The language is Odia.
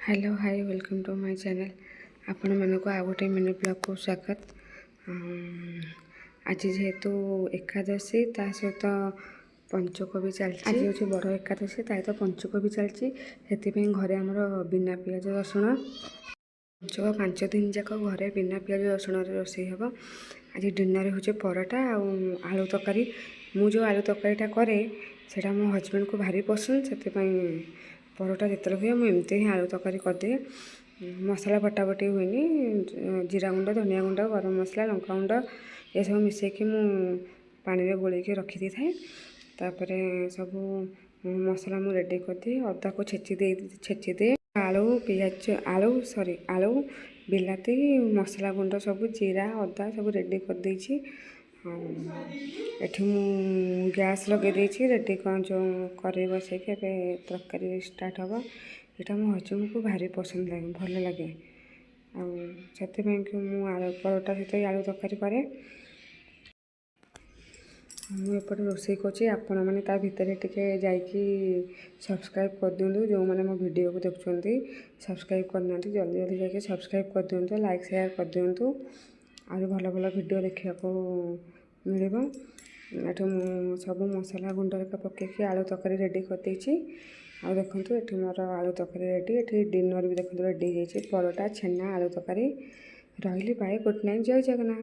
Hello, hi, welcome to my channel. ଆପଣମାନଙ୍କୁ ଆଉ ଗୋଟେ ମିନି ବ୍ଲଗ୍କୁ ସ୍ୱାଗତ। ଆଜି ଯେହେତୁ ଏକାଦଶୀ, ତା ସହିତ ପଞ୍ଚୁକ ବି ଚାଲିଛି। ଆଜି ହେଉଛି ବଡ଼ ଏକାଦଶୀ, ତା ସହିତ ପଞ୍ଚୁକ ବି ଚାଲିଛି। ସେଥିପାଇଁ ଘରେ ଆମର ବିନା ପିଆଜ ରସୁଣ ପଞ୍ଚୁକ 5 ଦିନ ଯାକ ଘରେ ବିନା ପିଆଜ ରସୁଣରେ ରୋଷେଇ ହେବ। ଆଜି ଡିନର୍ ହେଉଛି ପରଟା ଆଉ ଆଳୁ ତରକାରୀ। ମୁଁ ଯେଉଁ ଆଳୁ ତରକାରୀଟା କରେ, ସେଇଟା ମୋ ହଜବେଣ୍ଡକୁ ଭାରି ପସନ୍ଦ। ସେଥିପାଇଁ ପରଟା ଯେତେବେଳେ ହୁଏ, ମୁଁ ଏମିତି ହିଁ ଆଳୁ ତରକାରୀ କରିଦିଏ। ମସଲା ବଟାବଟି ହୁଏନି। ଜିରା ଗୁଣ୍ଡ, ଧନିଆ ଗୁଣ୍ଡ, ଗରମ ମସଲା, ଲଙ୍କା ଗୁଣ୍ଡ ଏସବୁ ମିଶାଇକି ମୁଁ ପାଣିରେ ଗୋଳେଇକି ରଖିଦେଇଥାଏ। ତାପରେ ସବୁ ମସଲା ମୁଁ ରେଡ଼ି କରିଦିଏ। ଅଦାକୁ ଛେଚି ଦେଇ ଛେଚି ଦିଏ। ଆଳୁ, ପିଆଜ, ଆଳୁ, ସରି, ଆଳୁ, ବିଲାତି, ମସଲା ଗୁଣ୍ଡ ସବୁ, ଜିରା, ଅଦା ସବୁ ରେଡ଼ି କରିଦେଇଛି। ଆଉ ଏଠି ମୁଁ ଗ୍ୟାସ୍ ଲଗେଇ ଦେଇଛି ରେଡ଼ି କ'ଣ ଯେଉଁ କରେଇ ବସେଇକି ଏବେ ତରକାରୀ ଷ୍ଟାର୍ଟ ହେବ। ଏଇଟା ମୋ ହଜବେଣ୍ଡକୁ ଭାରି ପସନ୍ଦ ଲାଗେ, ଭଲ ଲାଗେ। ଆଉ ସେଥିପାଇଁ କି ମୁଁ ଆଳୁ ପରଟା ସହିତ ଆଳୁ ତରକାରୀ କରେ। ମୁଁ ଏପଟେ ରୋଷେଇ କରୁଛି, ଆପଣମାନେ ତା ଭିତରେ ଟିକେ ଯାଇକି ସବସ୍କ୍ରାଇବ୍ କରିଦିଅନ୍ତୁ। ଯେଉଁମାନେ ମୋ ଭିଡ଼ିଓକୁ ଦେଖୁଛନ୍ତି, ସବସ୍କ୍ରାଇବ୍ କରିନାହାନ୍ତି, ଜଲ୍ଦି ଜଲ୍ଦି ଯାଇକି ସବସ୍କ୍ରାଇବ୍ କରିଦିଅନ୍ତୁ, ଲାଇକ୍, ସେୟାର କରିଦିଅନ୍ତୁ। ଆହୁରି ଭଲ ଭଲ ଭିଡ଼ିଓ ଦେଖିବାକୁ ମିଳିବ। ଏଠି ମୁଁ ସବୁ ମସଲା ଗୁଣ୍ଡ ହେରିକା ପକାଇକି ଆଳୁ ତରକାରୀ ରେଡ଼ି କରିଦେଇଛି। ଆଉ ଦେଖନ୍ତୁ, ଏଠି ମୋର ଆଳୁ ତରକାରୀ ରେଡ଼ି। ଏଠି ଡିନର୍ ବି ଦେଖନ୍ତୁ ରେଡ଼ି ହେଇଯାଇଛି, ପରଟା, ଛେନା, ଆଳୁ ତରକାରୀ। ରହିଲି, ବାଏ, ଗୁଡ଼୍ ନାଇଟ୍, ଜୟ ଜଗନ୍ନାଥ।